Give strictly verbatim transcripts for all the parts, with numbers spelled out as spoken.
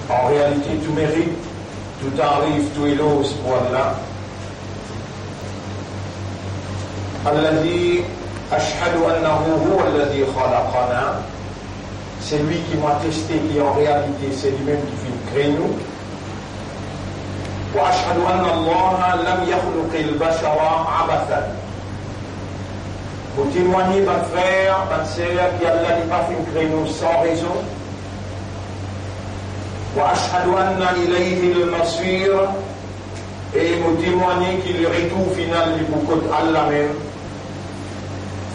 En réalité, tout mérite, tout taarif, tout éloz pour Allah. Alladhi ashhadu annahu huwa alladhi khalaqana, c'est lui qui m'a attesté qui en réalité c'est lui-même qui finn kre nou. Wa ashhadu anna Allaha lam yakhluqil bashara abathan. Mo temwagne, bann frer, bann ser, ki Allah li pa finn kre nou san rezon. Wa ashhadu anna ilayhil masir, e mo temwagne ki leretour final li pou kot Allah mem.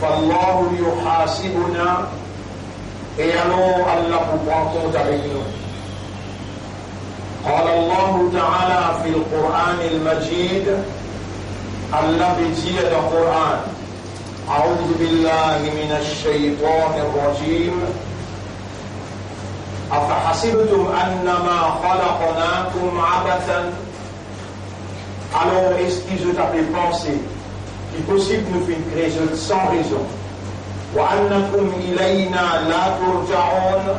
Fallahu yuhasibuna, e alor Allah pou pran kont avek nou. Qala Allahu ta'ala fil Qur'anil Majid, Allah pe dir dan Quran, A'udhu billahi minash shaytanir rajim. Afahasibtum annama khalaqnakum abathan? Alor, eski zot ape panse ki posib nou finn kre zot san rezon? Wa annakum ilayna la turja'un?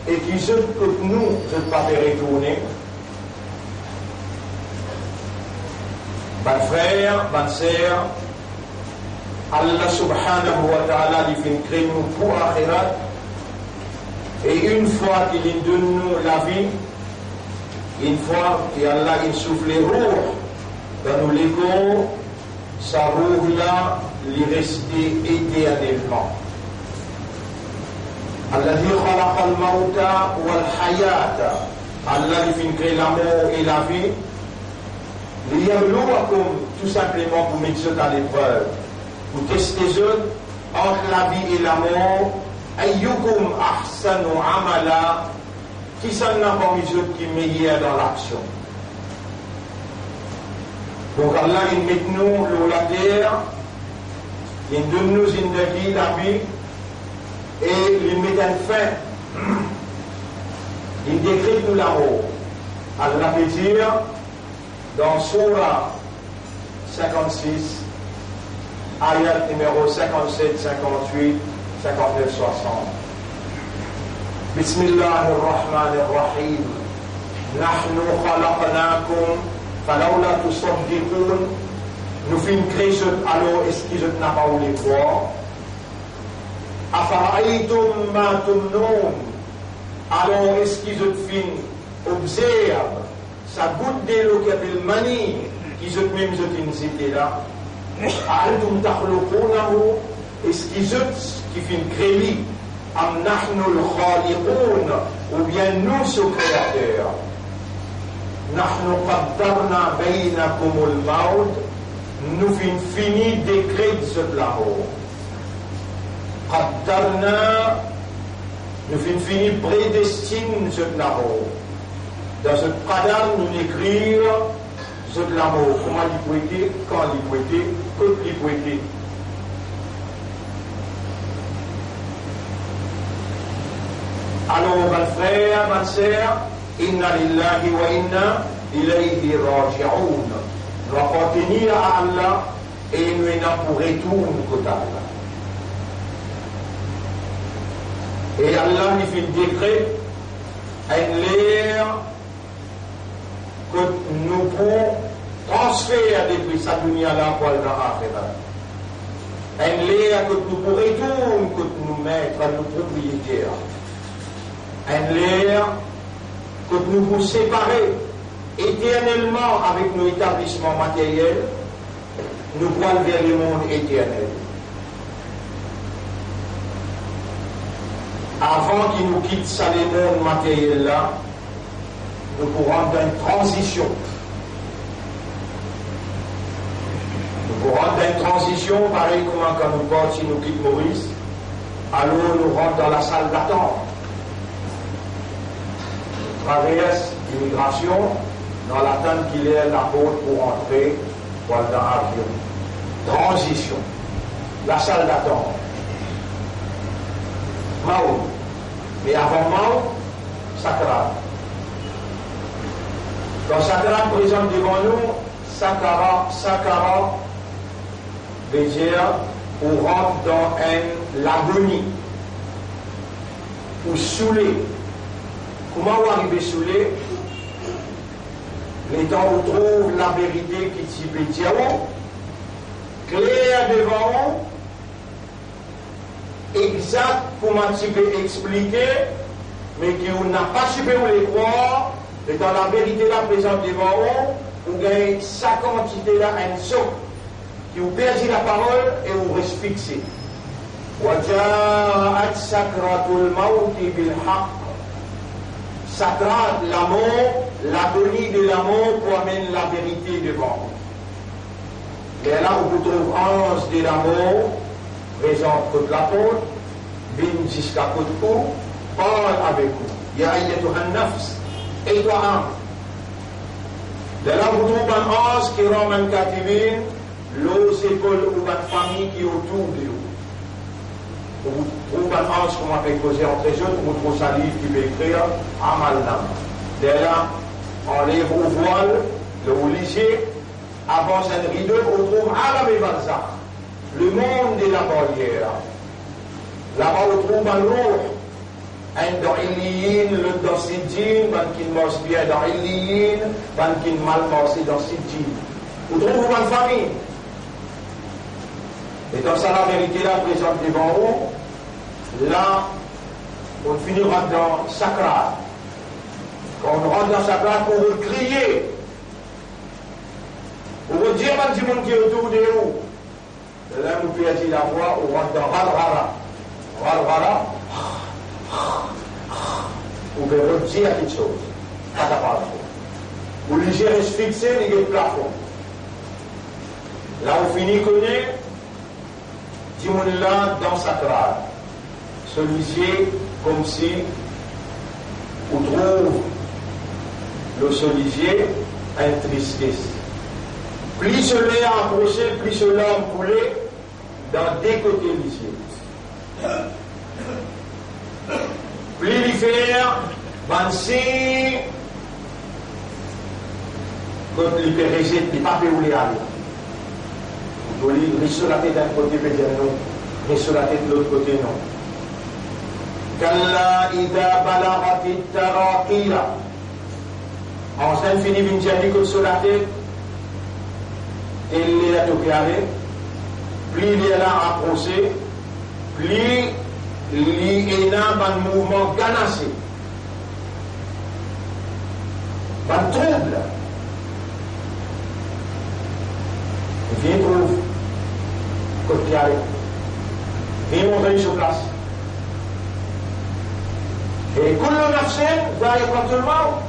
E ki zot kot nou, zot pa pe retourne? Bann frer, bann ser, Allah subhanahu wa ta'ala, li finn kre nou pou axirat. E enn fwa ki li donn nou lavi, enn fwa ki Allah inn soufle rou dan nou lekor, sa rou la, li reste eternelman. Alladhi khalaqal mawta wal hayata. Allah, li finn kre lamor e lavi. Liyabluwakum, tou sinpleman pou met zot a leprev, pou teste zot ant lavi e lamor, ayyukum ahsanu amala, kisannla parmi zot ki meyer dan laksion. Donk, Allah, li met nou lor later, li donn nou zindagi, lavi, e li met enn fin, li dekret nou lamor. Allah pe dir, dan Soura sinkannsis, ayat nimero sinkannset, sinkannwit, sinkannef, swasant. Bismillahir Rahmanir Rahim. Nahnu khalaqnakum falawla tusaddiqun. Nou finn kre zot, alor eski zot napa oule krwar? Afara'aytum ma tumnun. Alor eski zot finn obzerv sa gout delo ki apel mani, ki zot mem zot inn zete la? A antum takhluqunahu, eski zot ki finn kre li? Am nahnul khaliqun, oubien nou so kreater? Nahnu qaddarna baynakumul mawt, nou finn fini dekret zot lamor. Qaddarna, nou finn fini predestinn zot lamor. Dan zot qadar, nou ekrir zot lamor, kouma li pou ete, kan li pou ete, kot li pou ete. Alor, bann frer, bann ser, inna lillahi wa inna ilayhi raji'un. Nou apartenir a Allah, e nou ena pou retourn kot Allah. E Allah, li finn dekret enn ler kot nou pou transfer depi sa dunia la pou al dan axirat. Enn ler kot nou pou retourn kot nou met, nou propriyeter. Enn ler kot nou pou separe eternelman avek nou etablisman materyel, nou pou al ver lemond eternel. Avan ki nou kit sa lemond materyel la, nou pou rant dan enn tranzision. Nou pou rant dan enn tranzision, parey kouma kan nou parti, nou kit Moris, alor nou rant dan lasal datant. Travers imigrasion, nou al atann ki ler laport pou rantre, pou al dan avion. Tranzision. Lasal datant. Mawt. Me avan mawt, sakrat. Kan sakrat prezant devan nou, sakara, sakara, vedir ou rant dan enn lagoni, ou soule, Kouma ou arive soule, letan ou trouv laverite ki ti pe dir ou kler devan ou, exakt kouma ti pe explike, me ki ou napa ti pe oule krwar, letan laverite la prezant devan ou, ou gagn sa kantite la enn sok, ki ou perdi laparol e ou res fikse. Wa ja'at sakratul mawti bil haq. Sakrat, lamor, lagoni de lamor pou amenn laverite devan ou. Lerla ou pou trouv anz de lamor prezan kot laport, vinn ziska kot ou, parl avek ou. Ya ayyatuhan nafs, e twa am. Lerla ou pou trouv bann anz kiraman katibin, lor zepol ou bann fami ki otour de ou. Ou pou trouv bann anz kouma pe koze antre zot, ou pou trouv sa liv ki pe ekrir, Amal Nama. Lerla, anlev ou vwal, lor ou lizie, avans enn rido, ou trouv Alame Barzakh, le monde de la barrière. Laba ou trouv bann rouh, enn dan Illiyin, lot dan Sijjin, bann ki mars bien dan Illiyin, bann ki mal marse dan Sijjin. Ou trouv ou bann fami. E kan sa laverite la prezant devan ou, la, ou fini rant dan sakrat. Kan ou rant dan sakrat, ou rod kriye. Ou rod dir bann dimoun ki otour de ou. Lerla ou perdi lavwa, ou rant dan gharghara. Gharghara, ou pe rod dir kiksoz, pa kapav. Ou lizie res fikse, li get plafon. La ou fini kone dimoun la dan sakrat. So lizie, koumsi ou trouv lor so lizie enn tristes. Pli soler aprose, pli so larm koule dan de kote lizie. Pli li fer bann sign kot li pe rezet, li pa pe oule ale. Ou li res so latet enn kote, pe dir non, res so latet lot kote, non. Kalla idha balaghatit taraqiya. Anz la fini vinn dir li kot so latet, e ler to pe ale, pli ler la aprose, pli li ena bann mouvman ganase, bann troub. Vinn trouv kot li ale, vinn montre li so plas. E kullu nafsin za'iqatul mawt.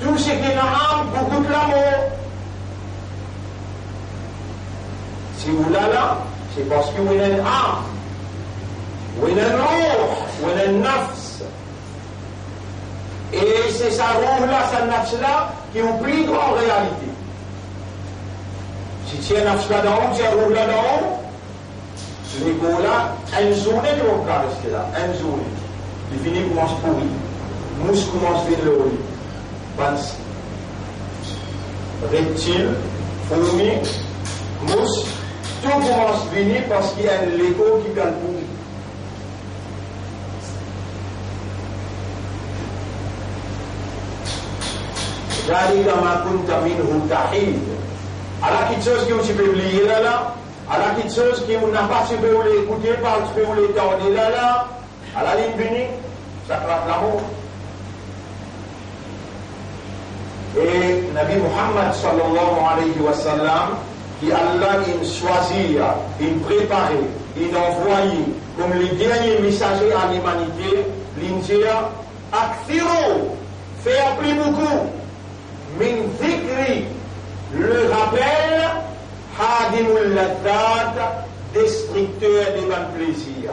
Tou seki ena am pou gout lamor. Si ou la la, se parski ou ena enn am, ou ena enn rouh, ou ena enn nafs. E se sa rouh la, sa nafs la, ki ou pli gran realite. Si ti ena nafs la dan ou, ti ena rouh la dan ou, lekor la, enn zourne to pa pou kav reste la, enn zourne. Li fini koumans pouri. Mous koumans vinn lor li. Bann reptil, fourmi, mous, tou koumans vini parski enn lekor ki pe al pouri. Zalika ma kunta minhu tahid. Ala kiksoz ki ou ti pe bliye la la, ala kiksoz ki ou napa ti pe oule ekoute, pa ti pe oule tande la la, ala linn vini, sakrat lamor. E Nabi Muhammad sallallahu alayhi wa sallam, ki Allah inn swazir, inn prepare, inn anvwaye kom le dernier messager à l'humanité, linn dir, akthiru, fer pli boukou, min zikri, le rappel, hadimul lazzat, destrikter de bann plezir.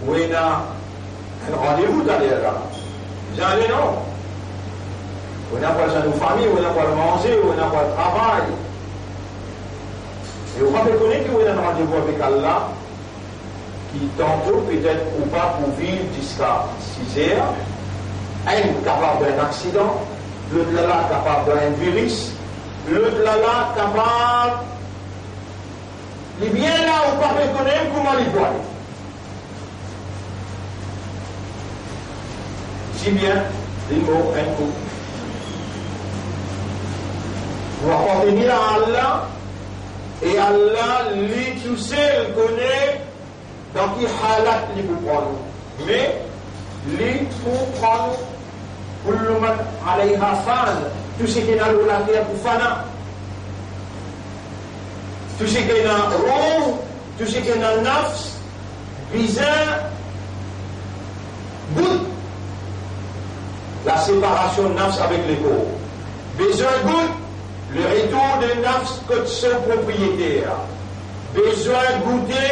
Ou ena enn randevou taler la. Bizin ale non. Ou ena pou al zwenn ou fami, ou ena pou al manze, ou ena pou al travay. E ou pa pe kone ki ou ena enn randevou avek Allah, ki tanto petet ou pa pou viv ziska siz er. Enn kapav dan enn aksidan, lot la la kapav dan enn viris, lot la la kapav Li bien la, ou pa pe kone kouma li pou ale. Si Dibien, li mor enn kou. Nou apartenir a Allah, e Allah, li tousel kone dan ki halat li pou pran nou. Me li pou pran nou. Kullu man alayha fan, tou seki ena lor later pou fana. Tou seki ena rou, tou seki ena nafs, bizin gout laseparasion nafs avek lekor. Bizin gout leretour de nafs kot so propriyeter. Bizin goute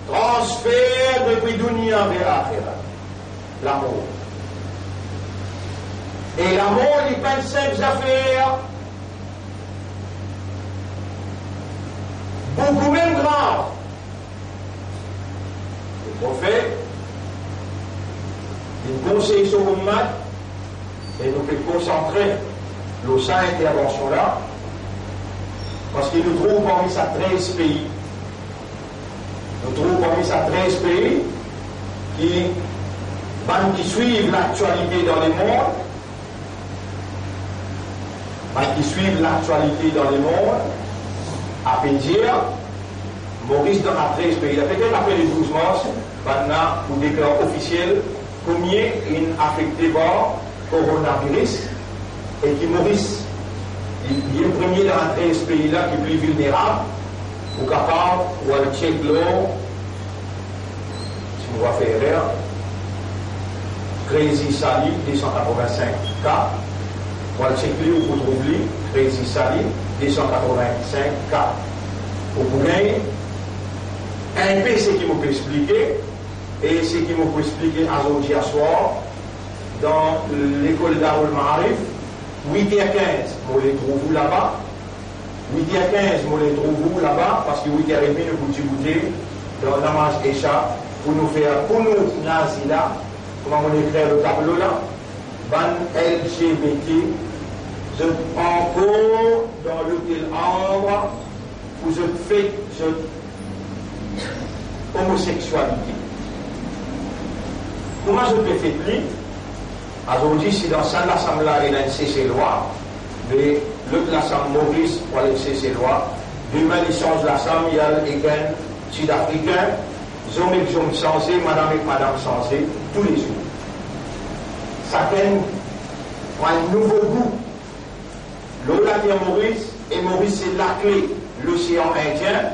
transfer depi dounia ver laxira, lamor. E lamor, li pa enn sinp zafer. Boukou mem grav. Leprofet, li konsey so oummat, e nou pe konsantre lor sa intervansion la, parski nou trouv parmi sa trez pei, nou trouv parmi sa trez pei ki bann ki swiv laktialite dan lemond, bann ki swiv laktialite dan lemond, ape dir, Moris dan sa trez pei la, petet apre le douz mars, bann la pou deklar ofisiel komie inn afekte par koronaviris, e ki Moris, li, li premie dan sa trez pei la ki pli vilnerab, ou kapav al tchek lor, si mo pa fer erer, Crazy Salib, de san katrovin-sink ka. Ou al tchek li, ou pou trouv li, Crazy Salib, de san katrovin-sink ka. Ou pou gagn enpe seki mo pe explike, e seki mo pou explike azordi aswar, dan lekol Darul Maarif, wit er kinz, mo le trouv ou laba. Wit er kinz, mo le trouv ou laba, parski wit er edmi, nou pou diboute dan namaz Esha, pou nou fer kounout nazila, kouma mo ekrir lor tablo la, bann L G B T, zot ankor dan lotel Ambre, pou zot fet zot omoseksialite. Kouma zot pe fet li? Azordi, si dan sa lasam la, ena enn Seselwa, me lot lasam Moris pou al ek Seselwa, demin li sanz lasam, li al ek enn Sidafrikin, zom ek zom sanze, madam ek madam sanze, toulezour. Sakenn pran enn nouvo gou lor later Moris, e Moris se lakle Losean Indien,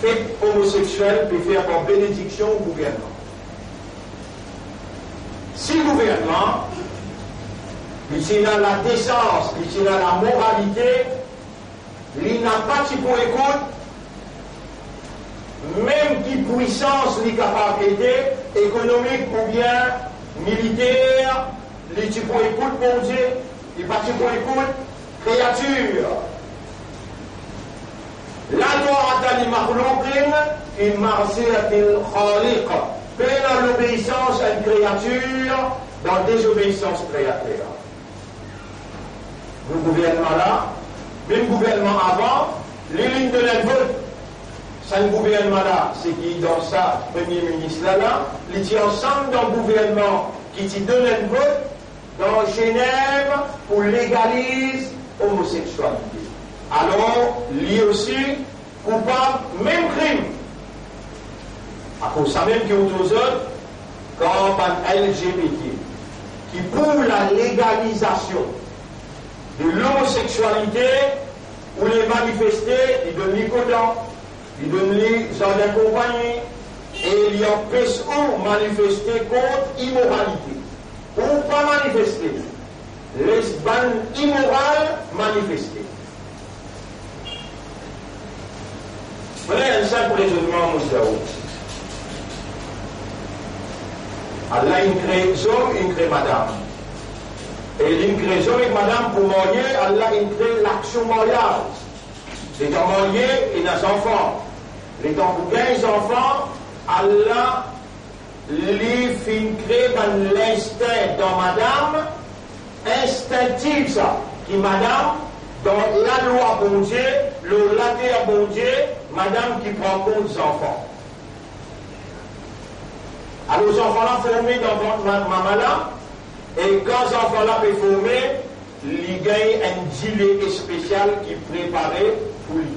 fet omoseksiel pe fer par benediksion gouvernman. Si gouvernman, li ti ena ladesans, li ti ena lamoralite, li napa ti pou ekout, mem ki pwisans li kapav ete, ekonomik oubien militer, li ti pou ekout Bondie, li pa ti pou ekout kreatir. La ta'ata li makhlouqin fi ma'siyatil khaliq. Pena lobeisans enn kreatir dan dezobeisans Kreater. Nou gouvernman la, mem gouvernman avan, li, li donn enn vot. Sa gouvernman la, seki dan sa premie minis la, la, li ti ansam dan gouvernman ki ti donn enn vot dan Zenev pou legaliz omoseksialite. Alor, li osi koupab mem krim. Akoz samem ki ou trouv zot, kan bann L G B T ki pou lalegalizasion de lomoseksialite, ou le manifeste, li donn li kodan, li donn li zardin konpagni, e li anpes ou manifeste kont imoralite. Ou pa manifeste. Les bann imoral manifeste. Mo ena enn sinp rezonnman mo dir ou. Allah inn kree zom, inn kree madam. E li inn kree zom ek madam pou marye, Allah inn kree laksion maryaz. Letan marye, ena zanfan. Letan pou gagn zanfan, Allah li finn kree bann linstin dan madam, instintiv sa, ki madam, dan lalwa Bondie, lor later Bondie, madam ki pran kont zanfan. Alor, zanfan la forme dan vant ma-, mama la, e kan zanfan la pe forme, li gagn enn dile espesial ki prepare pou li.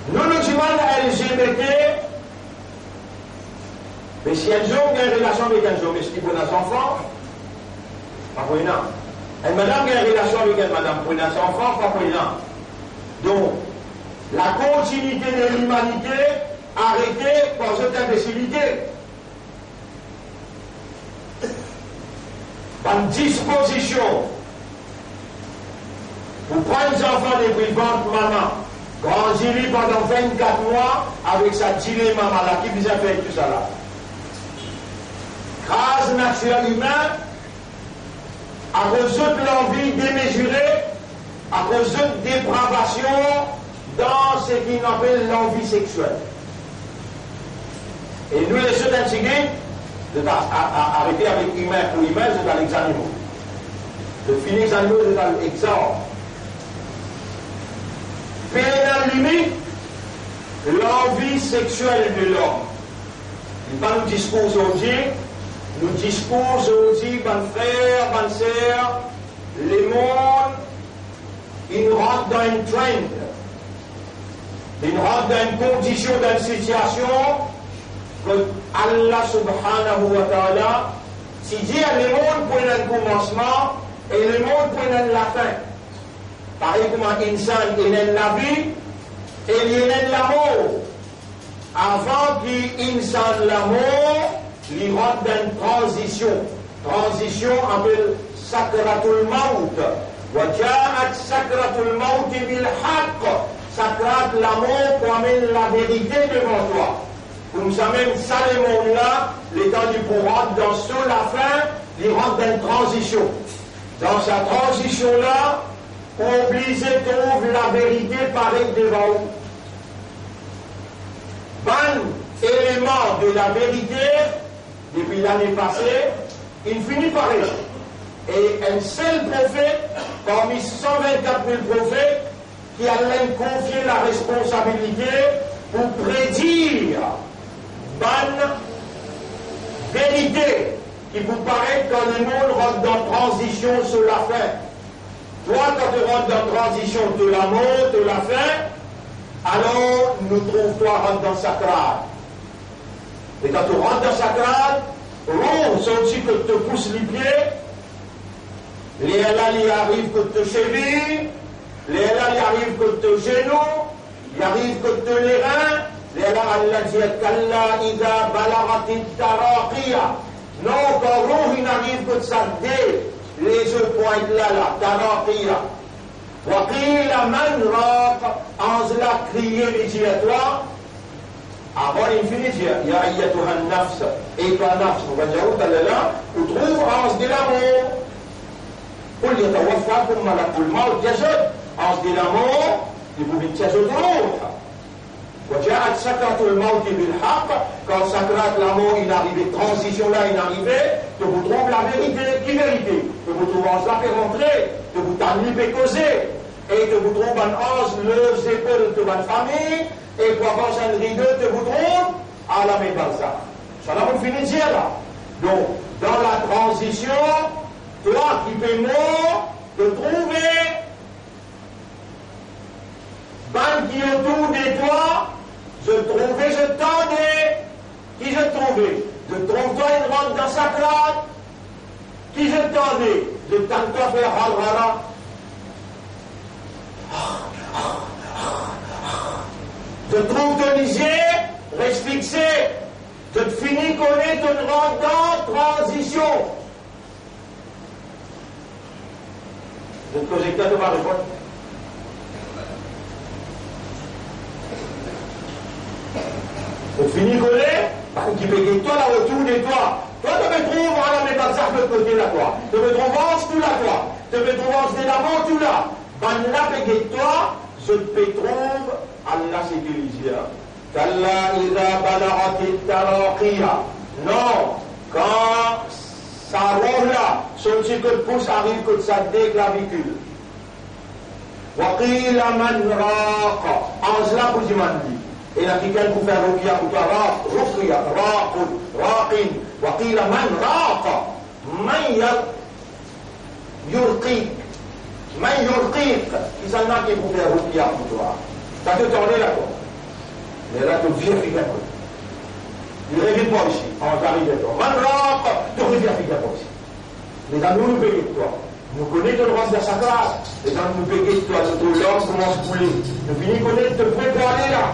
Nou, nou dimann L G B T, me si enn zom gagn relasion avek enn zom, eski pou ena zanfan? Pa pou ena. Enn madam gagn relasion avek enn madam, pou ena zanfan? Pa pou ena. Donk, la kontinite de limanite arete par zot inbesilite. Bann dispozision pou pran zanfan depi vant mama, grandi li pandan vennkat mwa avek sa dile mama la, ki bizin fer tousala? Kraz natir imin, akoz zot lanvi demezire, akoz zot depravasion dan seki nou apel lanvi sexiel. E nou les zot enn tigit, zot a, a, a, arete avek imin pou imin, zot al ek zanimo. Zot fini ek zanimo, zot al ek zam. Pena limit lanvi sexiel de lom. Li pa nou diskour zordi, nou diskour zordi, bann frer, bann ser, lemond inn rant dan enn trend, inn rant dan enn kondision, dan enn sitiasion kot Allah Subhanahu wa Ta'ala ti dir lemond pou ena enn koumansman e lemond pou ena enn lafin. Parey kouma insan ena enn lavi e li ena enn lamor. Avan ki insan lamor, li rant dan enn tranzision. Tranzision apel sakratul maut. Wa ja'at sakratul mauti bil haqq. Sakrat lamor pou amenn laverite devan twa. Koumsamem sa lemond la, letan li pou rant dan so lafin, li rant dan enn tranzision. Dan sa tranzision la, ou oblize trouv laverite paret devan ou. Bann eleman de laverite, depi lane pase, inn fini paret. E enn sel profet parmi san vennkat mil profet ki Allah inn konfie laresponsabilite pou predir bann verite ki pou paret kan lemond rant dan tranzision so lafin. Twa, kan to rant dan tranzision, to lamor, to lafin, alor nou trouv twa rant dan sakrat. E kan to rant dan sakrat, rouh sorti kot to pous lipie, lerla li ariv kot to sevi, lerla li ariv kot to zenou, li ariv kot to lerin, lerla Allah dir, kalla idha balaghatit taraqiya. Non, kan rouh inn ariv kot sa de lezo pwint la, la, taraqiya. Wa qila man raq, anz la kriye, li dir twa, avan li fini dir, ya ayyatuhan nafs, ey twa nafs, nou va dir ou talala, ou trouv anz de lamor. Qul yatawaffakum malakul mawt, dir zot, anz de lamor, li pou vinn tir zot rouh. Wa ja'at sakratul mawti bil haqq, kan sakrat lamor inn arive, tranzision la inn arive, to pou trouv laverite. Ki verite? To pou trouv anz la pe rantre, to pou tann li pe koze, e to pou trouv bann anz lor zepol to bann fami, e pou avans enn rido, to pou trouv alame barzakh. Sa la mo fini dir la. Donk, dan la tranzision, twa ki pe mor, to trouve, bann ki otour de twa, zot trouve, zot tande. Ki zot trouve? Zot trouv twa inn rant dan sakrat. Ki zot tande? Zot tann twa fer halhala. Zot trouv to lizie res fixe. Zot fini kone to rant dan tranzision. Zot koze ki to pa reponn. Zot fini kone, bann ki pe get twa la otour de twa. Twa, to pe trouv alame barzakh lot kote la twa. To pe trouv anz tou la twa. To pe trouv anz de lamor tou la. Bann la pe get twa, zot pe trouv Allah seki li dir. Kalla idha balaghatit taraqiya. Non, kan sa rouh la sorti kot pous, ariv kot sa de klavikil. Wa qila man raq. Anz la pou dimann li, Ena kikenn pou fer ruqya pou twa? Raq, ruqya, raqun, raqin, wa qila man raq, man yar-, yurqik, man yurqik, kisannla ki pou fer ruqya pou twa? Sa to tande la, twa. Me la to vire figir twa. Li revinn par isi, an kari de twa. Man raq, to revinn figir par isi. Mezami, nou pe get twa. Nou kone to rant dan sakrat. Mezami, nou pe get twa, to, to larm koumans koule. Nou fini kone to pe pou ale la.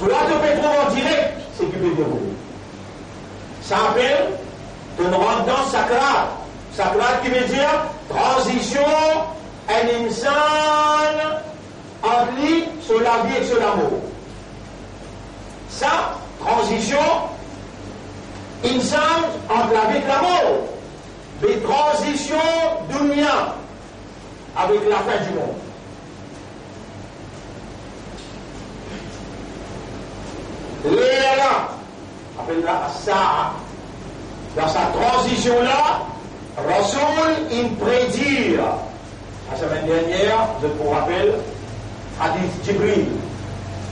Twa, to pe trouv an direk seki pe deroule. Sa apel to rant dan sakrat. Sakrat ki vedir tranzision enn insan ant li so lavi ek so lamor. Sa, tranzision insan ant lavi ek lamor, be tranzision dunia avek lafin dimond. Ler la, apel la as-saa. Dan sa tranzision la, Rasoul inn predir. Lasemenn dernier, zot pou rapel hadis Jibril.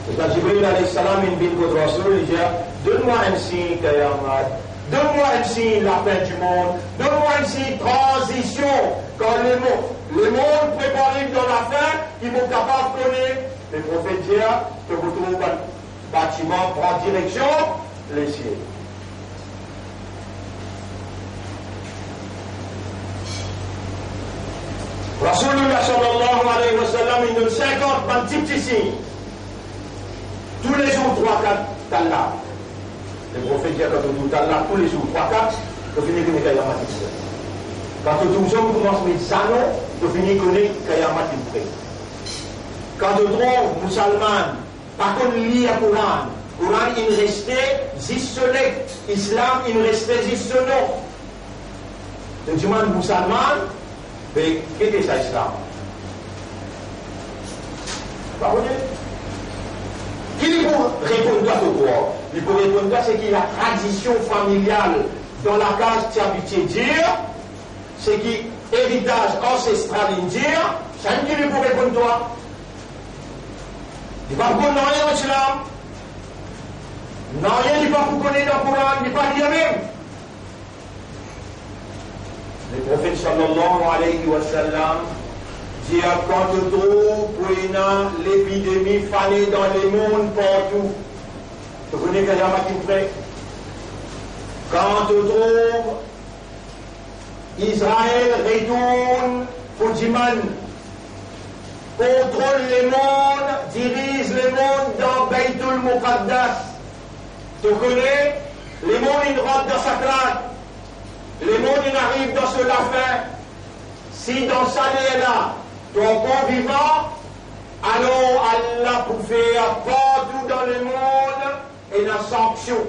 Letan Jibril alayhi salam inn vinn kot Rasoul, li dir, "Donn mwa enn sign kiyamat, donn mwa enn sign lafin dimond, donn mwa enn sign tranzision, kan lemond, lemond prepare dan lafin, ki mo kapav kone." Leprofet dir, "To pou trouv bann batiman pran direksion lesiel." Rasoulillah sallallahu alayhi wa sallam inn donn sinkant bann tipti sign. Toulezour trwa kat tala. Leprofet dir, kan to trouv tala toulezour trwa kat, to fini kone kiyamat inn pre. Kan to trouv zom koumans met zanon, to fini kone kiyamat inn pre. Kan to trouv mousalman pa konn lir Koran, Koran inn reste zis so let, Islam inn reste zis so non. To dimann mousalman, be, ki ete sa Islam? Pa kone. Ki li pou reponn twa, to krwar? Li pou reponn twa seki latradision familial dan lakaz ti abitie dir, seki eritaz ansestral inn dir, sa ki li pou reponn twa. Li pa pou konn nanye dan Islam. Nanye li pa pou kone dan Koran, li pa lir mem. Leprofet sallallahu alayhi wa sallam dir, kan to trouv pou ena lepidemi fane dan lemond partou, to kone kiyamat inn pre. Kan to trouv Izrael retourn pou dimann kontrol lemond, diriz lemond dan Baytul Muqaddas. To kone, lemond inn rant dan sakrat, lemond inn ariv dan so lafin. Si dan sa ler la to ankor vivan, alor Allah pou fer partou dan lemond ena sanksion,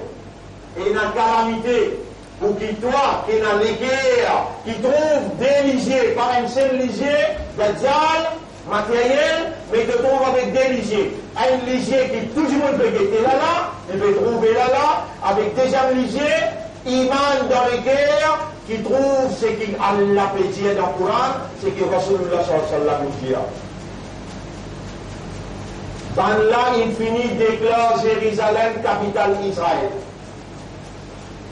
ena kalamite, pou ki twa ki ena leker ki trouv de lizie, pa enn sel lizie, Dajjal, materyel, me to trouv avek de lizie. Enn lizie ki tou dimoun pe gete lala, li pe trouve lala, avek deziem lizie, iman dan leker, ki trouv seki Allah pe dir dan Koran, seki Rasoulillah sallallahu alayhi wa sallam inn dir. Bannla inn fini deklar Zerizalem kapital Izrael.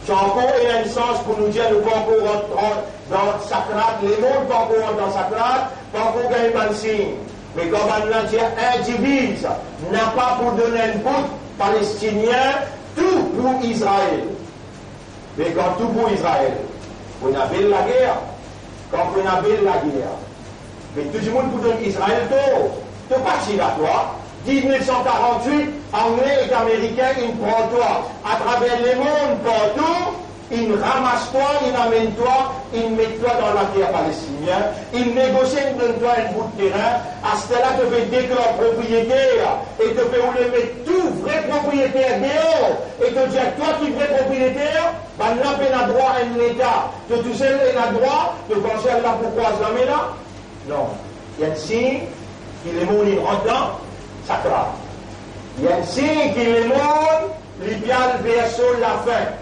Ti ankor ena enn sans pou nou dir nou pa ankor rant, rant dan sakrat, lemond pa ankor rant dan sakrat, pa ankor gagn bann sign. Me kan bannla dir enn diviz napa pou donn enn bout Palestinien, tou pou Izrael. Me kan tou pou Izrael, pou ena bel lager. Kan pou ena bel lager, me tou dimoun pou donn Izrael tor. To pa ti la twa. Diznef san karant-wit, Angle ek Amerikin inn pran twa. Atraver lemond partou, inn ramas twa, inn amenn twa, inn met twa dan later Palestinien, inn negosie, inn donn twa enn bout terin. Aster la to pe deklar propriyeter, e to pe oule met tou vre propriyeter deor, e to dir twa ki vre propriyeter, bannla pena drwa enn leta, to tousel ena drwa, to panse Allah pou krwaz lame la? Non. Enn sign ki lemond inn rant dan sakrat. Enn sign ki lemond li pe al ver so lafin.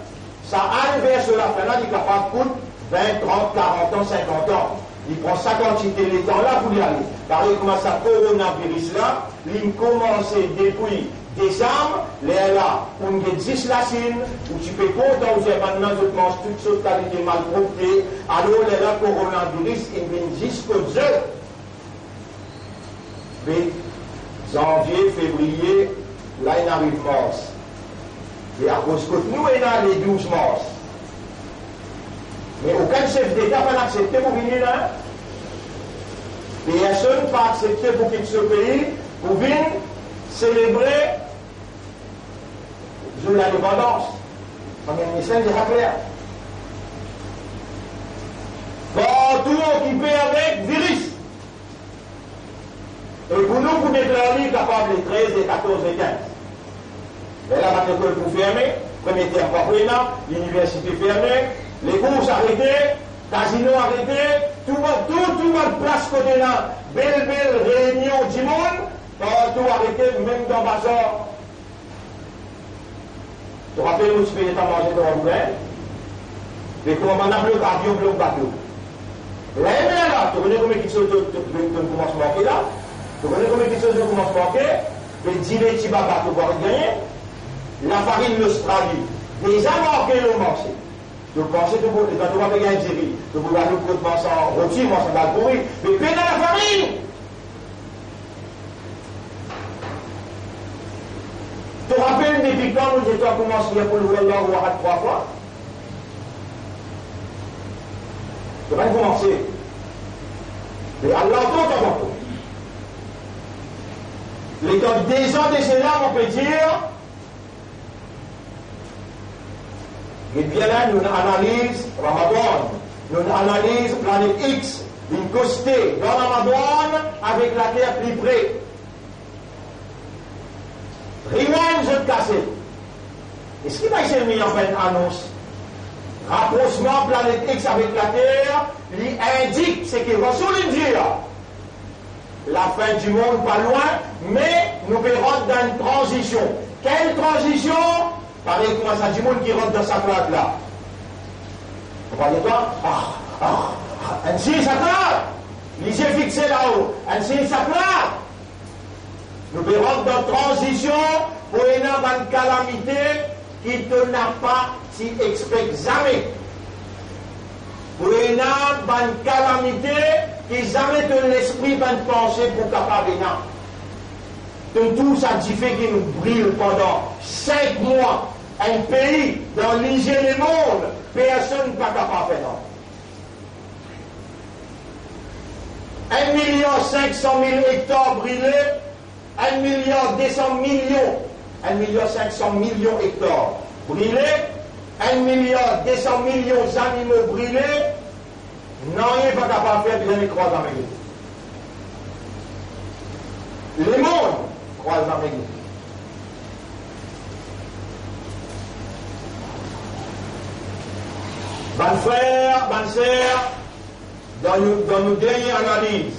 Sa al ver so lafin la, li kapav kout vin, trant, karant an, sinkant an. Li pran sa kantite letan la pou li ale. Parey kouma sa koronaviris la, Li komanse depi desam, lerla, ou'nn get zis lasinn, ou ti pe kontan, ou dir, "Bannla zot manz tou sort kalite malpropte," alor lerla koronaviris inn vinn zis kot zot. Be zanvie, fevriye, la inn ariv mars. E akoz kot nou ena le douz mars. Me okenn sef deta pa'nn aksepte pou vini la. Personn pa aksepte pou kit so pei pou vinn selebre zour lindepandans. Bann mesaz deza kler. Partou okipe avek viris. E pou nou, pou deklar li, kapav le trez, le katorz, le kinz. Lerla bann lekol pou ferme, premie term pa pou ena, liniversite ferme, lekours arete, kazino arete, tou bann, tou, tou bann plas kot ena bel, bel reinion dimoun, partou arete, mem dan bazar. To rapel nou ti pe eta manze twa boulin? Me kouma bann la blok avion, blok bato. Lane la, to kone konbien kiksoz to, to, to, to koumans manke la? To kone konbien kiksoz to koumans manke? Be dile ti baba to pou aret gagne. Lafarin Lostrali, deza manke lor marse. To panse to pou, letan to pa pe gagn diri, to pou al kot manz roti, manz galpouri, me pena lafarin. To rapel depi kan nou ti koumans lir Koul Huwallahu Ahad trwa fwa? To pa'nn koumanse. Me Allah, to, to, to, to. Letan dezan de sela, mo pe dir, ebien la, nou analiz Ramadan, nou analiz planet X, vinn koste dan Ramadan avek Later pli pre. Rewind zot kaset. Eski pa isi nou anfin anons raprosman planet X avek Later, li indik seki Rasoul inn dir? Lafin dimond pa lwin, me nou pe rant dan enn tranzision. Kel tranzision? Parey kouma sa dimoun ki rant dan saklad la. Ou pa dir twa, ah, ah, ah, enn sign saklad. Lizie fixe lao, enn sign saklad. Nou pe rant dan tranzision pou ena bann kalamite ki to napa ti expect zame. Pou ena bann kalamite ki zame to lespri, bann panse pou kapav ena. To trouv sa dife ki nou bril pandan sink mwa, enn pei dan lizie lemond, personn pa kapav fer nanye. Enn miliar sink san mil ektar brile, enn miliar de san milion, enn miliar sink san milion ektar brile, enn miliar de san milion zanimo brile, nanye pa kapav fer bizin krwar zame li. Lemond krwar zame li. Bann frer, bann ser, dan nou, dan nou dernie analiz,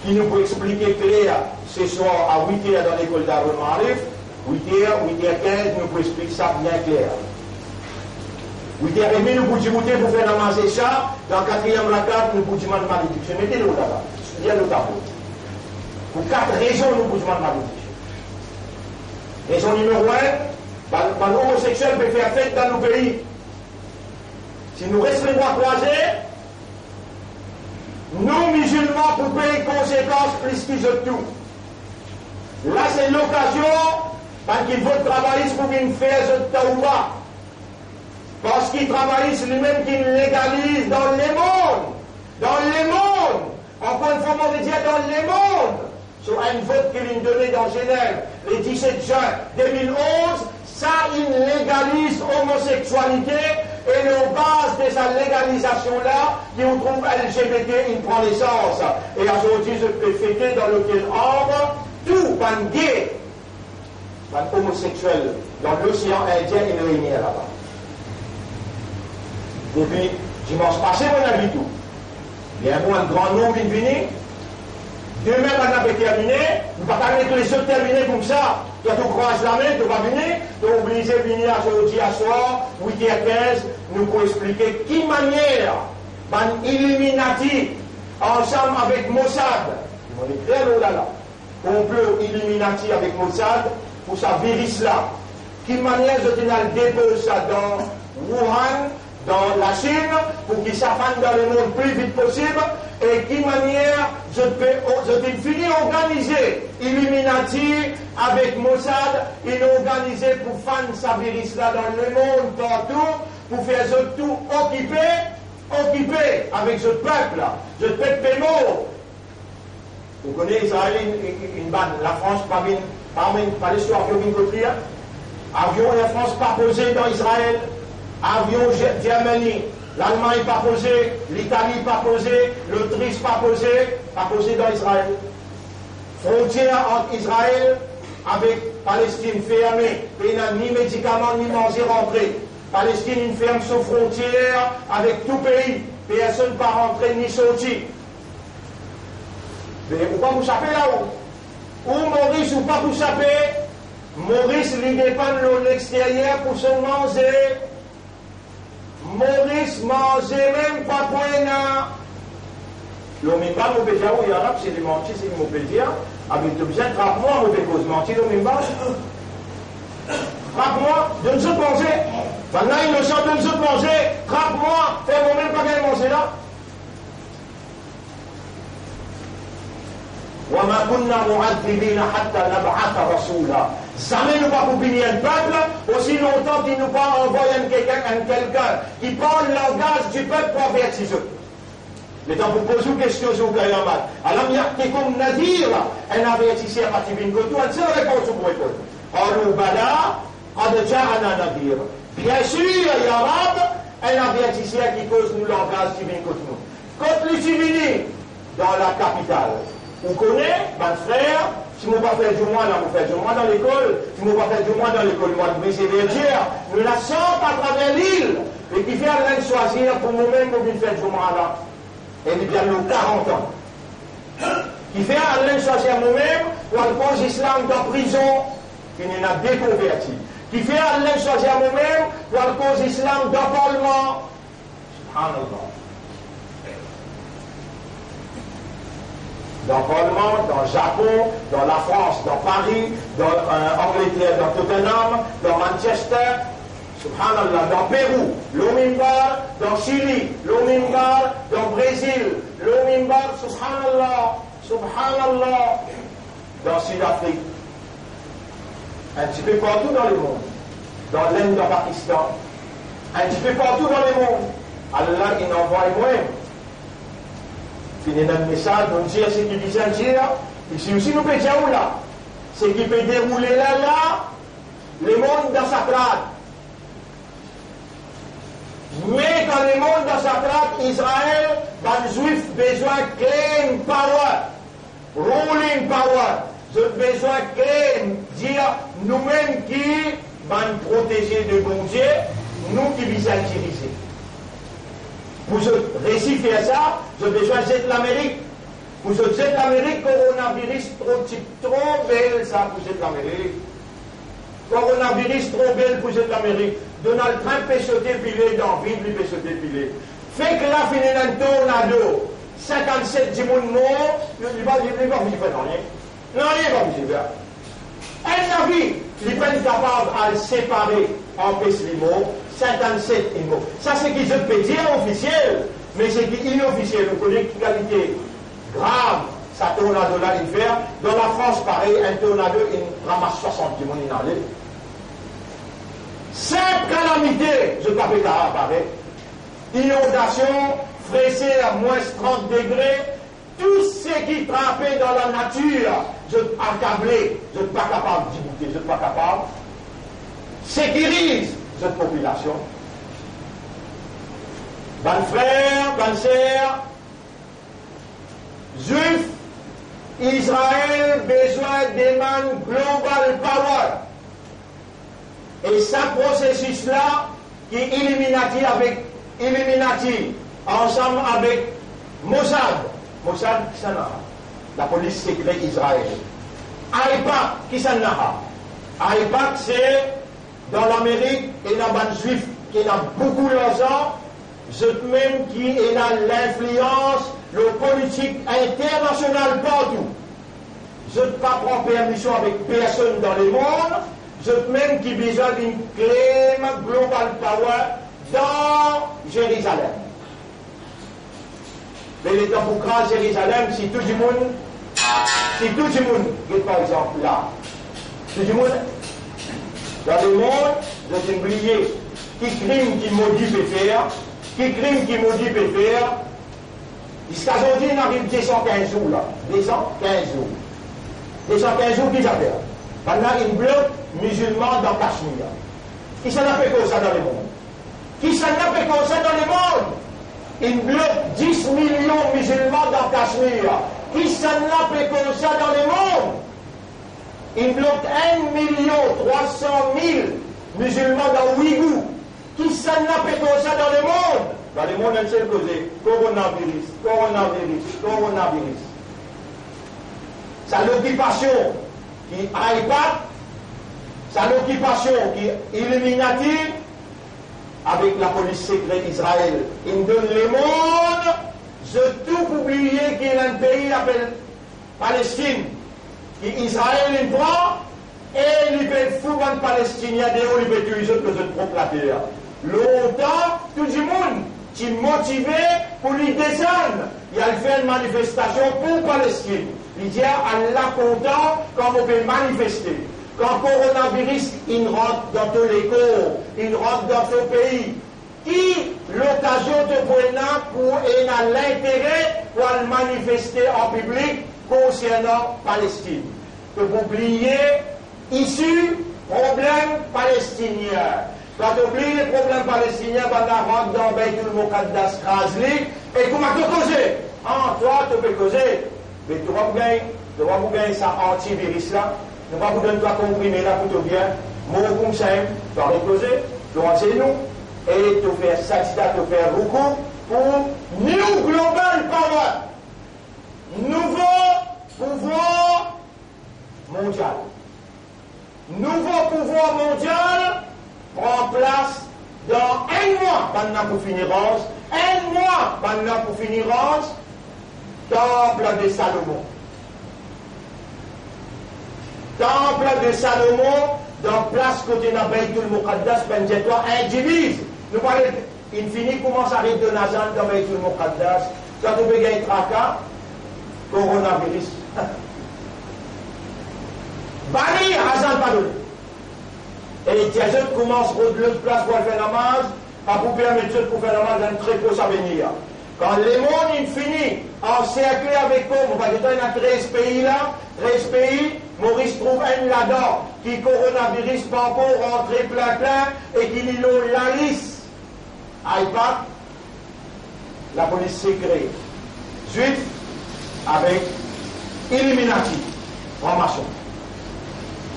ki nou pou explike kler seswar a wit er dan lekol Darul Maarif, wit er, wit er kinz, nou pou explik sa bien kler. Wit er edmi, nou pou diboute pou fer namaz Esha, dan katriem rakat, nou pou dimann malediksion. Mete lor la la, lir lor tablo. Pou kat rezon, nou pou dimann malediksion. Rezon nimero enn, bann, bann omoseksiel pe fer fet dan nou pei. Si nou res lebra krwaze, nou mizilman pou pey konsekans plis ki zot tou. La se lokazion bann ki vot travayis pou vinn fer zot tawba. Parski travayis limem ki legaliz dan lemond, dan lemond, ankor enn fwa mo redir, dan lemond. So enn vot ki linn done dan Zenev le diset zin de mil onz, sa inn legaliz omoseksialite, e lor baz de sa legalizasion la, ki ou trouv L G B T inn pran nesans. E azordi zot pe fete dan lotel Arbre, tou bann gay, bann omoseksiel dan Losean Indien inn reini laba. Depi dimans pase, mo invit ou. Bien bon, enn gran nonb inn vini. Demin bann la pe termine, nou pa kapav met lezot termine koumsa. Twa to krwaz lame, to pa vini, to oblize vini azordi aswar, wit er kinz, nou pou explike ki manier bann Illuminati ansam avek Mossad, mo ekrir lor la la, konplo Illuminati avek Mossad pou sa viris la. Ki manier zot inn al depoz sa dan Wuhan, dan Lasinn, pou ki sa fann dan lemond pli vit posib, e ki manier zot pe, zot inn fini organize, Illuminati avek Mossad inn organize pou fann sa viris la dan lemond partou, pou fer zot tou okipe, okipe avek zot pep la. Zot pep pe mor. Ou kone Izrael inn, inn, inn bann, Lafrans pa vinn, pa vinn, pa les so avion vinn kot li, a? Avion Air France pa poze dan Izrael, avion Ge-, Germany, Lalmagn pa poze, Litali pa poze, Lotris pa poze, pa poze dan Izrael. Frontier ant Izrael avek Palestinn ferme, pena ni medikaman ni manze rantre. Palestinn inn ferm so frontier avek tou pei, personn pa rantre ni sorti. Me ou pa pou sape la ou. Ou Moris, ou pa pou sape. Moris, li depann lor lexteryer pou so manze. Moris, manze mem pa pou ena. Lor minbar, mo pe dir ou, ya Rab, si li manti, seki mo pe dir, abe to bizin trap mwa, mo pe koz manti lor minbar. Trap mwa, donn zot manze. Bannla inosan, donn zot manze. Trap mwa, fer mo mem pa gagn manze la. Wa ma kunna mu'adhibina hatta nab'atha rasula. Zame nou pa pou pini enn pep osi lontan ki nou pa anvoy enn kelkenn, enn kelkenn ki parl langaz dipep pou averti zot. Letan pou poz ou kestion zour kiyamat, alam ya'tikum nadhir, enn avertiser pa ti vinn kot ou? Enn sel repons ou pou reponn, qalu bala, qad ja'ana nadhir. Biensir, ya Rab, enn avertiser ki koz nou langaz ti vinn kot nou. Kot li ti vini? Dan lakapital. Ou kone, bann frer, si mo pa fer Joumwa la, mo fer Joumwa dan lekol. Si mo pa fer Joumwa dan lekol, mo al brize verdir. Nou ena sant atraver lil. E kifer Alla inn swazir pou momem mo vinn fer Joumwa la? E li pe al lor karant an. Kifer Alla inn swazir momem pou al koz islam dan prizon? Finn ena de konverti. Kifer Alla inn swazir momem pou al koz islam dan parlman? Subhanallah. Dan parlman, dan Japon, dan Lafrans, dan Pari, dan, euh, Angleter, dan Tottenham, dan Manchester, subhanallah, dan Perou, lor minbar, dan Sili, lor minbar, dan Brezil, lor minbar, subhanallah, subhanallah, dan Sid Afrik. Enn tipe partou dan lemond, dan Lenn, dan Pakistan, enn tipe partou dan lemond, Alla inn anvoy mwa. Finn ena enn mesaz, nou dir seki bizin dir, isi osi nou pe dir ou la, seki pe deroule la la, lemond dan sakrat. Me kan lemond dan sakrat, Izrael, bann Zwif bizin claim power. Ruling power, zot bizin claim, dir noumem ki bann proteze de Bondie, nou ki bizin dirize. Pou zot resi fer sa, zot bizin zet Lamerik. Pou zot zet Lamerik, koronaviris tro, ti tro bel sa pou zet Lamerik. Koronaviris tro bel pou zet Lamerik. Donald Trump pe sote pile, dan vid li pe sote pile. Fek la finn ena enn tornado, sinkannset dimoun mor, li pa, li, li pa bizin fer nanye. Nanye pa bizin fer. Enn lavi, li pa'nn kapav al separe, anpes li mor, sinkannset inn mor. Sa seki zot pe dir ofisiel, me seki inofisiel, ou kone ki kalite grav sa tornado la inn fer. Dan Lafrans parey, enn tornado inn ramas swasant dimoun, inn ale. Sinp kalamite, zot pa pe kapav pare. Inondasion, freser, mwins trant degre, tou seki trape dan lanatir, zot akable, zot pa kapav diboute, zot pa kapav sekiriz zot popilasion. Bann frer, bann ser, Zwif, Izrael bizin demann global power. E sa prosesis la ki Illuminati avek Illuminati ansam avek Mossad. Mossad, kisannla? Lapolis sekre Izrael. AIPAC, kisannla? AIPAC se dan Lamerik, ena bann Zwif ki ena boukou larzan, zot mem ki ena linflians lor politik internasional partou. Zot pa pran permision avek personn dan lemond, zot mem ki bizin vinn claim global power dan Zerizalem. Me letan pou kraz Zerizalem, si tou dimoun, si tou dimoun, get par exanp la, tou dimoun dan lemond, zot inn bliye ki krim ki Modi pe fer, ki krim ki Modi pe fer, ziska zordi, inn ariv de san kinz zour la. De san kinz zour. De san kinz zour, ki zafer? Bannla inn blok mizilman dan Kashmir. Kisannla pe koz sa dan lemond? Kisannla pe koz sa dan lemond? Inn blok dis milion mizilman dan Kashmir. Kisannla pe koz sa dan lemond? Inn blok enn milion trwa san mil mizilman dan Ouigour. Kisannla pe koz sa dan lemond? Dan lemond, enn sel koze, koronaviris, koronaviris, koronaviris. Sa lokipasion ki IPAC, sa lokipasion ki Illuminati, avek lapolis sekre Izrael, inn donn lemond, zot tou pou bliye ki ena enn pei apel Palestin, ki Izrael inn pran, e li pe fout bann Palestinien deor, li pe touy zot lor zot prop later. Lontan, tou dimoun ti motive pou li desann, li al fer enn manifestasion pou Palestin. Li dir, "Allah kontan kan mo pe manifeste." Kan koronaviris inn rant dan to lekor, inn rant dan to pei, ki lokazion to pou ena pou ena lintere pou al manifeste an piblik konsernan Palestin? To pou bliye isi problem palestinien. Kan to bliye problem palestinien, bannla rant dan Beitul Mokaddas, kraz li, e kouma to koze? Ah, twa, to pe koze, me to pa pou gagn, to pa pou gagn sa antiviris la. Nou pa pou donn twa konprime la pou to bien. Mor koumsa mem, to aret koze, to azenou, e to fer sajda, to fer roukou pou New Global Power, nouvo pouvwar mondial. Nouvo pouvwar mondial pran plas dan enn mwa, bannla pou fini ranz, enn mwa, bannla pou fini ranz, Temple de Salomon. Temple de Salomon, dan plas kot ena Beitul Mokaddas, bann dir twa, enn diviz. Nou pale, inn fini koumans aret donn lazan dan Beitul Mokaddas, sa to pe gagn traka, koronaviris. Bani, lazan pa donn. E dir zot koumans rod lot plas pou al fer namaz, pa pou permet zot pou fer namaz dan tre pros avenir. Kan lemond inn fini anserkle avek kom, mo pa dir twa ena trez pei la, trez pei, Moris trouv enn ladan ki koronaviris pa ankor rantre plin plin e ki li lor lalis IPAC, lapolis sekre Zwif avek Illuminati, franmason.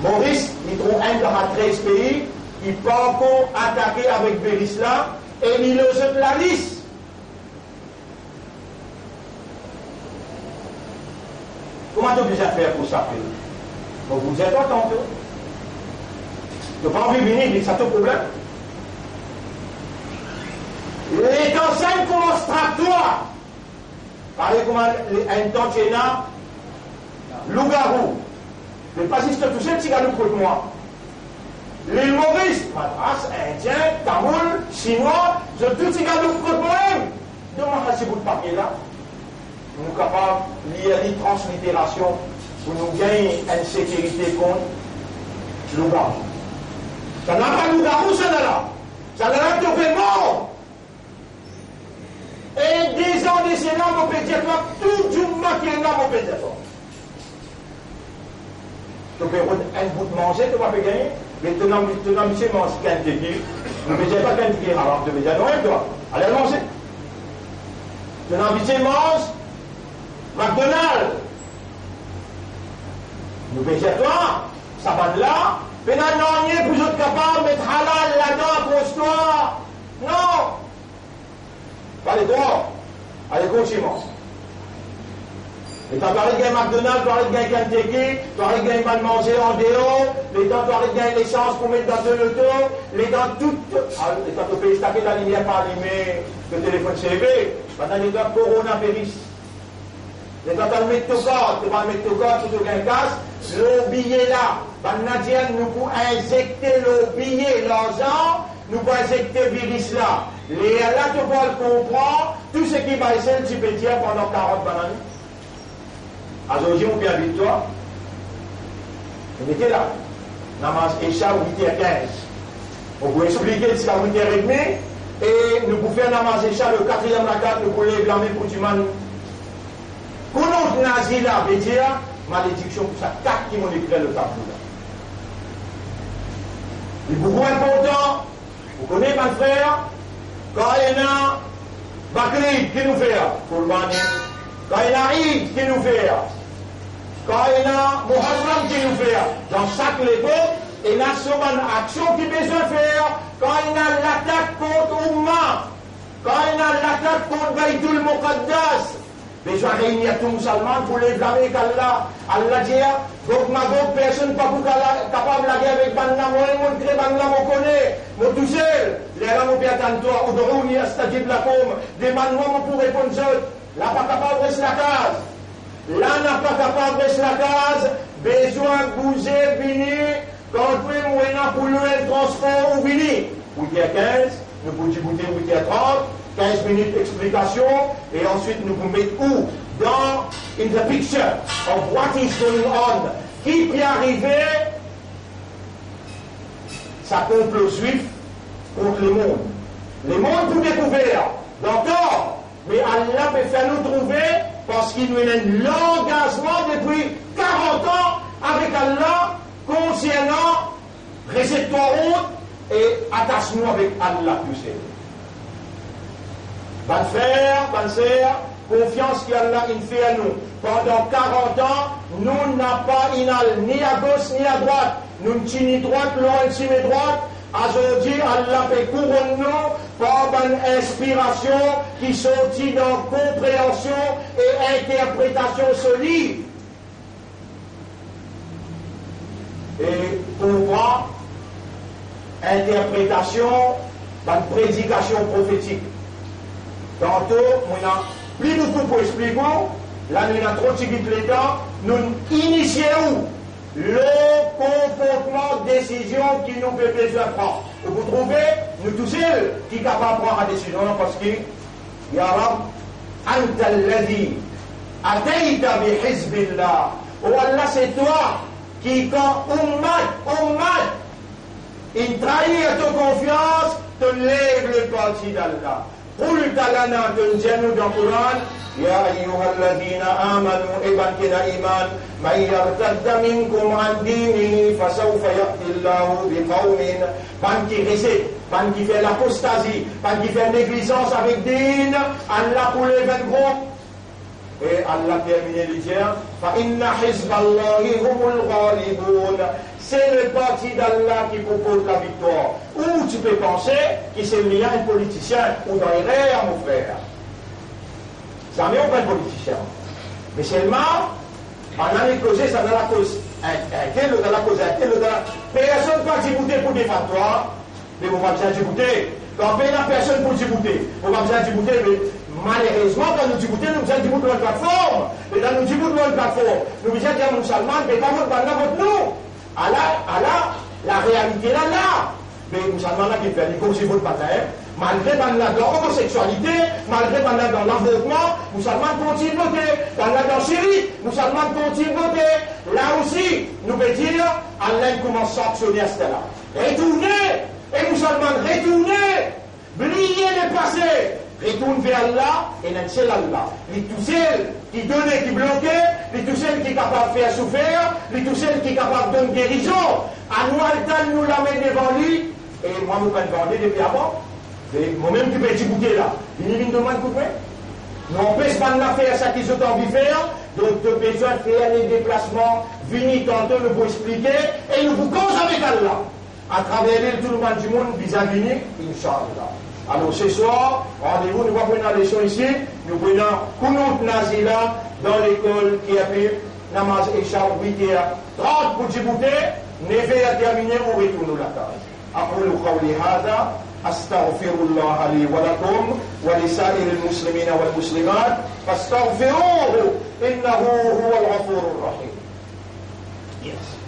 Moris, li trouv enn dan sa trez pei ki pa ankor atake avek viris la e li lor zot lalis. Kouma to bizin fer pou sape? Mo pou dir twa tanto. To pa anvi vini, li sa to problem. Letan sa inn koumans trak twa, parey kouma enn tan ti ena lougarou. Me pa zis to tousel ti galoup kot mwa. Lil Moris, Madras, Indien, Tamoul, Sinwa, zot tou ti galoup kot mwa mem. Donn mwa sa ti bout papie la. Nou kapav lir li transliterasion pou nou gagn enn sekirite kont lougarou. Sa napa lougarou, sa nala. Sa nala to pe mor. E de zan de sela, mo pe dir twa, tou dimoun ki ena, mo pe dir twa. To pe rod enn bout manze, to pa pe gagne, me to ena, to ena abitie manz Kentucky, nou pe dir pa Kentucky haram, to pe dir non, twa, ale manze. To ena abitie manz McDonald. Nou pe dir twa, sa bann la, pena nanye pou zot kapav met halal ladan, apros twa. Non. Pa ledrwa. Ale, kontign manz. Letan to aret gagn McDonald, to aret gagn Kentucky, to aret gagn bann manze andeor, letan to aret gagn lesans pou met dan to loto, letan tou, ah, letan to pe stake lalimier pa alime, to telefonn seve, bann la letan koronaviris. Letan to al met to kart, to al met to kart pou to gagn kas, lor biye la, bannla dir nou pou inzekte lor biye larzan, nou pou inzekte viris la. Lerla to pou al konpran tou seki Baysel ti pe dir pandan karant bann ane. Azordi, mo pe invit twa, nou mete la, namaz Esha wit er kinz. Mo pou explike ziska wit er edmi, e nou pou fer namaz Esha, le katriem rakat, nou pou lev lame pou dimann. Kunut Nazila, vedir malediksion pou sa kat ki mo ekrir lor tablo la. Li boukou inportan, Ou kone, bann frer, kan ena Bakrid, ki nou fer? Kurbani. Kan ena Eid, ki nou fer? Kan ena Muharram, ki nou fer? Dan sak lepok, ena so bann aksion ki bizin fer. Kan ena latak kont Umma, kan ena latak kont Baytul Muqaddas, bizin reini tou musulman pou lev lame ek Allah. Allah dir, Gog Magog, personn pa pou kala-, kapav lagere avek bannla, mwa, mo kre bannla, mo kone, mo tousel. Lerla mo pe atann twa, ud'uni astajib lakum, demann mwa, mo pou reponn zot. La pa kapav res lakaz. La napa kapav res lakaz, bizin bouze, vini, Kan ou ena pou lwe enn transpor, ou vini wit er kinz, nou pou diboute wit er trant, kinz minit explikasion, e answit nou pou met ou dan in the picture of what is going on, ki pe arive, sa konplo Zwif kont lemond. Lemond pou dekouver, dakor, me Allah pe fer nou trouve, parski nou ena enn langazman depi karant an avek Allah konsernan rezet twa ont e atas nou avek Allah tousel. Bann frer, bann ser, konfians ki Allah inn fer nou pandan karant an, nou napa inn al ni agos ni adrwat, nou ti ni drwat, lor enn sime drwat. Azordi, Allah pe kouronn nou par bann inspirasion ki sorti dan konpreansion e interpretasion solid. E konpran interpretasion bann predikasion profetik. Tanto, mo ena pli boukou pou explik ou, la nou ena tro tigit letan, nou inisie ou lor konportman, desizion ki nou pe bizin pran. Ou pou trouve, nou tousel ki kapav pran sa desizion la, parski, Ya Rab, anta alladhi atayta bi hizbillah. O Allah, se twa ki, kan ummat, ummat, inn trair to konfians, to lev le parti d'Allah. Qulta lana, to dir nou dan Koran, ya ayyuhalladhina amanu, e bann ki ena iman, man yartadda minkum an dinihi fasawfa ya'ti Allahu biqawmin, bann ki rezet, bann ki fer lapostazi, bann ki fer neglizans avek din, Allah pou lev enn group. E Allah termine, li dir, fa inna hizballahi humul ghalibun. Se le parti d'Allah ki pou port laviktwar. Ou ti pe panse ki se li enn politisien, ou dan erer, mo frer. Zame ou pa enn politisien. Me selman, bann la nek koze, sa la koz enn, enn tel, lot la koz enn tel, lot la, personn pa diboute pou defann twa. Me mo pa bizin diboute. Kan pena personn pou diboute, mo pa bizin diboute, me malerezman, kan nou diboute, nou bizin dibout lor enn platform. E kan nou dibout lor enn platform, nou bizin dir musulman, be pa vot bann la, vot nou. Ala, ala, larealite la, la. Me musulman la ki fer li koz, li vot bann la, en. Malgre bann la dan omoseksualite, malgre bann la dan lavortman, musulman kontign vote. Bann la dan sirik, musulman kontign vote. La osi, nou pe dir, Allah koumans sanksione aster la. Retourne! E musulman retourne, bliye lepase, retourn ver Allah, ena enn sel Allah. Li tousel ki done, ki bloke, li tousel ki kapav fer soufer, li tousel ki kapav donn gerizon. Anou al tann nou lame devan li, e mwa mo pa'nn vande depi avan. E momem ki pe diboute la, vini, vinn donn mwa enn koudme. Nou anpes bann la fer sa ki zot anvi fer, donk to bizin fer le deplasman, vini, tanto nou pou explike, e nou pou koz avek Allah. Atraver li, tou lemonn dimoun bizin vini, inshallah. Alor, seswar, randevou, nou pa pou ena leson isi, nou pou ena Kunut Nazila dan lekol K P, namaz Esha, wit er trant pou diboute, nef er termine, ou retourn ou lakaz. Aqulu qawli hadha, أستغفر الله لي ولكم ولسائر المسلمين والمسلمات فاستغفروه إنه هو الغفور الرحيم. Yes.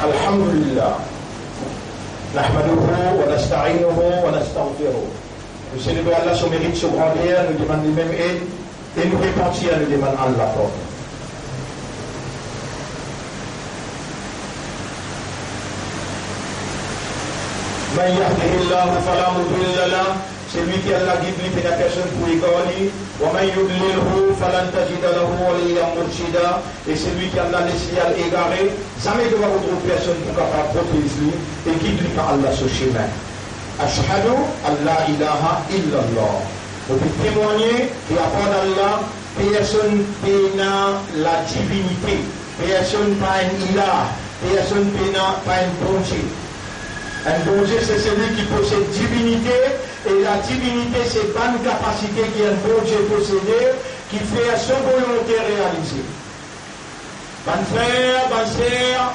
الحمد لله. نحمده ونستعينه ونستغفره. Nou selebre Allah so merit, so grander, nou demann limem ed, e nou repantir, nou demann Allah pardon. من يهده الله فلا مضل له. Selwi ki Allah gid li, pena personn pou egar li. ومن يضلله فلن تجد له وليا مرشدا. E selwi ki Allah les li al egare, zame to va retrouv personn pou kapav protez li e gid li par Allah so semin. أشهد أن لا إله إلا الله. Mo pe temwagne ki apar Allah, personn pena ladivinite, personn pa enn ilah, personn pena, pa enn Bondie. Enn Bondie, se selwi ki posed divinite, e ladivinite, se bann kapasite ki enn Bondie posede, ki fer so volonte realize. Bann frer, bann ser,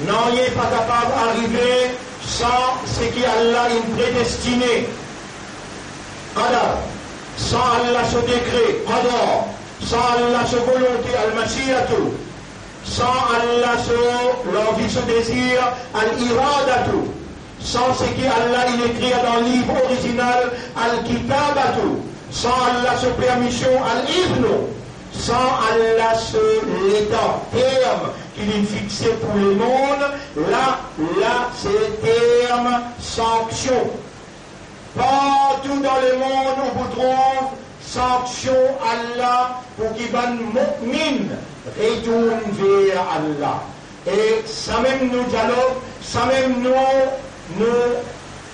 nanye pa kapav arive san seki Allah inn predestine, qadar, san Allah so dekre, qada, san Allah so volonte, al-mashiatu, san Allah so lanvi, so dezir, al-iradatu, san seki Allah inn ekrir dan liv orizinal, al-kitabatu, san Allah so permision, al-idhnu, san Allah so letan, term ki linn fixe pou lemond, la, la se term sanksion. Partou dan lemond ou pou trouv sanksion Allah pou ki bann mo'min retourn ver Allah. E samem nou dialog, samem nou, nou,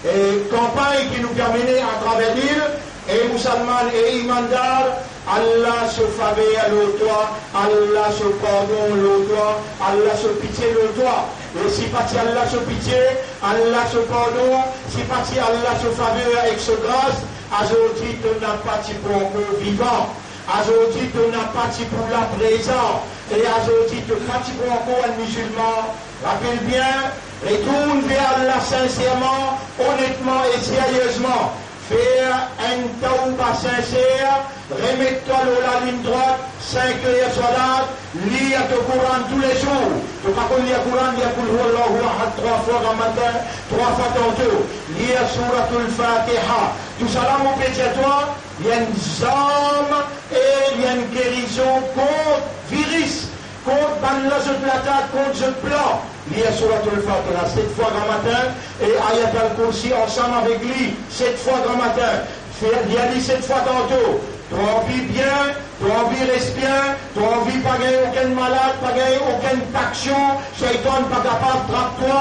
e, kanpagn ki nou pe mene atraver lil, e mousalman e imandar, Allah so faver lor twa, Allah so pardon lor twa, Allah so pitie lor twa. E si pa ti Allah so pitie, Allah so pardon, si pa ti Allah so faver ek so gras, azordi to napa ti pou ankor vivan. Azordi to napa ti pou la prezan, e azordi to pa ti pou ankor enn mizilman. Rapel bien, retourn ver Allah sinserman, onetman e seriezman. Fer enn tawba sinser, remet twa lor laliny drwat, sinkler swalat, lir to Koran toulezour. To pa konn lir Koran, lir Koul Huwallahu Ahad trwa fwa gramatin, trwa fwa tanto. Lir Souratul Fatiha. Tousala mo pe dir twa, li enn zarm e li enn gerizon kont viris, kont bann la zot latak, kont zot plan. Lir Souratul Fatiha set fwa gramatin e Ayat al-Kursi ansam avek li set fwa gramatin. Fer, lir li set fwa tanto. To anvi bien, to anvi res bien, to anvi pa gagn okenn malad, pa gagn okenn taksion, Shaytan pa kapav trap twa,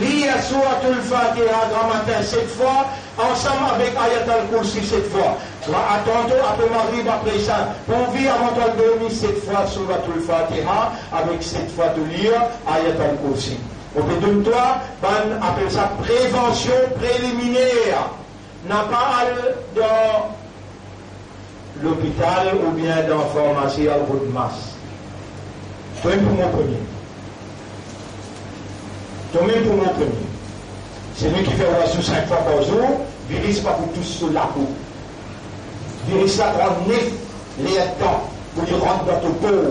lir Souratul Fatiha gramatin set fwa, ansam avek Ayat al-Kursi set fwa. Swa atanto apre Magrib, apre Isha, pou vi avan to al dormi, set fwa Souratul Fatiha, avek set fwa to lir Ayat al-Kursi. Mo pe donn twa bann, apel sa prevansion preliminer. Napa al dan lopital oubien dan farmasi al rod mas. Tomem pou mor premie. Tomem pou mor premie. Selwi ki fer wazou sink fwa par zour, viris pa pou tous so lapo. Viris la pran nef lertan pou li rant dan to kor.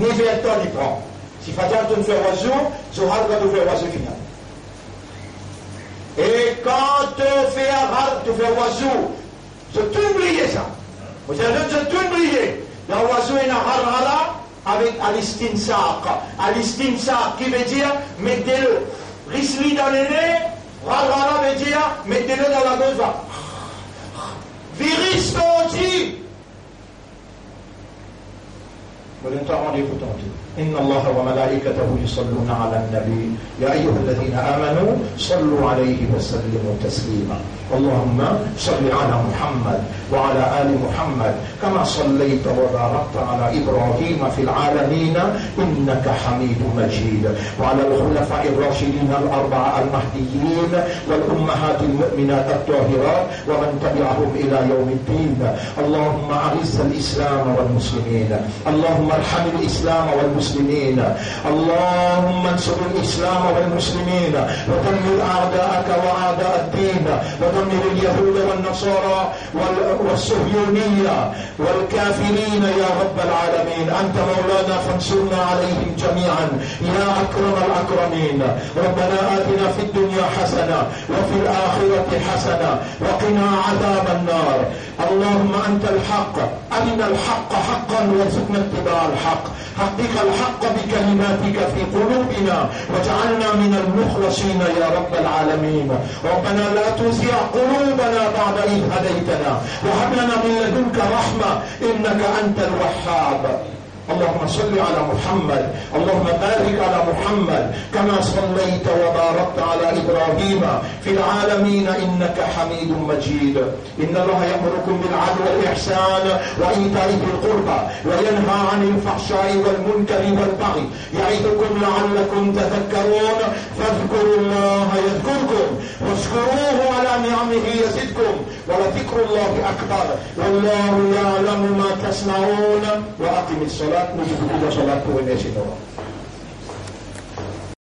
Nef lertan li pran. Ti Fajar to fer wazou, Zohar kan to fer wazou fini. E kan to fer Asar, to fer wazou, zot tou bliye sa. Mo dir zot, zot tou bliye. Dan wazou ena gharghara avek al-istinsaq. Al-istinsaq ki vedir met delo, ris li dan nene, gharghara vedir met delo dan lagorz, va viris sorti. Mo donn twa randevou tantouin. إن الله وملائكته يصلون على النبي يا أيها الذين آمنوا صلوا عليه وسلموا تسليما. اللهم صل على محمد وعلى آل محمد كما صليت وباركت على إبراهيم في العالمين إنك حميد مجيد، وعلى الخلفاء الراشدين الأربعة المهديين والأمهات المؤمنات الطاهرات ومن تبعهم إلى يوم الدين. اللهم أعز الإسلام والمسلمين. اللهم ارحم الإسلام والمسلمين. اللهم انصر الإسلام والمسلمين. ودمر أعداءك وأعداء الدين. ودمر اليهود والنصارى وال-، والصهيونية والكافرين يا رب العالمين. أنت مولانا فانصرنا عليهم جميعا يا أكرم الأكرمين. ربنا آتنا في الدنيا حسنة وفي الآخرة حسنة وقنا عذاب النار. اللهم أنت الحق، أرنا الحق حقا وارزقنا اتباع الحق. حقق الحق بكلماتك في قلوبنا واجعلنا من المخلصين يا رب العالمين. ربنا لا تزغ قلوبنا بعد إذ هديتنا وهب لنا من لدنك رحمة إنك أنت الوهاب. اللهم صل على محمد، اللهم بارك على محمد كما صليت وباركت على إبراهيم في العالمين إنك حميد مجيد. إن الله يأمركم بالعدل والإحسان وإيتاء ذي القربى وينهى عن الفحشاء والمنكر والبغي يعظكم لعلكم تذكرون. فاذكروا الله يذكركم واشكروه على نعمه يزدكم ولذكر الله أكبر. والله يعلم ما تصنعون. وأقم الصلاة. Nou ti pou koumansar salat pou remersie nou.